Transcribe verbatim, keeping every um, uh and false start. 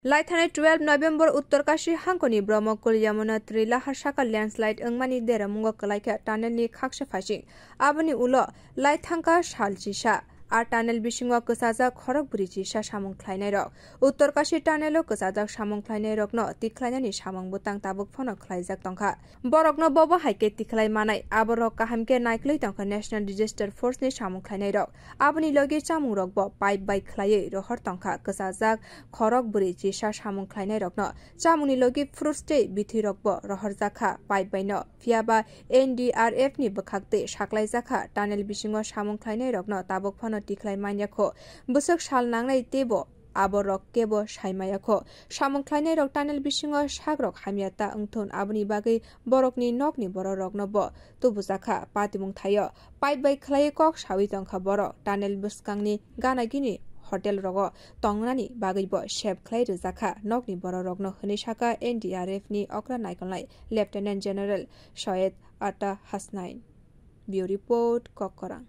Laithanai twelve November Uttarkashi hangkoni Brahmakul Yamuna Tri Lahar saka landslide wngmani deramungo kwlaikha tunnel ni khaksa phaising. Aboni ulo laithangkha sal chisa. A tunnel bisingo kwchajak khorok bwrwi chisa samung khlainairok. Uttarkashi tunnel o kwchajak samung khlainairokno tikhlainani samung bwtang tabuk phano khlaijak tongkha. Borokno bobo hai khe tikhlai manai, aborok kaham khe naikolwi tongkha National Disaster Force ni samung khlainairok. Aboni logi chamungrokbo pipe bai khlaiwi rohor tongkha, kwchajak khorok bwrwi chisa samung khlainairokno. Chamungni logi fruits tei bithwirokbo rohorjakha pipe baino, phiyaba N D R F ni bwkhaktwi saklaijakha tunnel bisingo samung khlainairokno tabuk phano tikhlai manya kho. Bwswk sal nangnai teibo aborok kebo sai maya kho. Samung khlainairok tunnel bisingo sakrok hamya ta wngthun, aboni bagwi borokni nokni bororokno bo tubujakha patimung thaio. Pipe bai khlaiwi kok sawi tongkha borok. Tunnel bwskangni gana gini hotel rogo tongnani bagwi bo sep khlai rwjakha nokni bororokno, hwnwi saka N D R F ni okra naikolnai Lieutenant General Syed Atta Hasnain. Bureau Report, Kokkorang.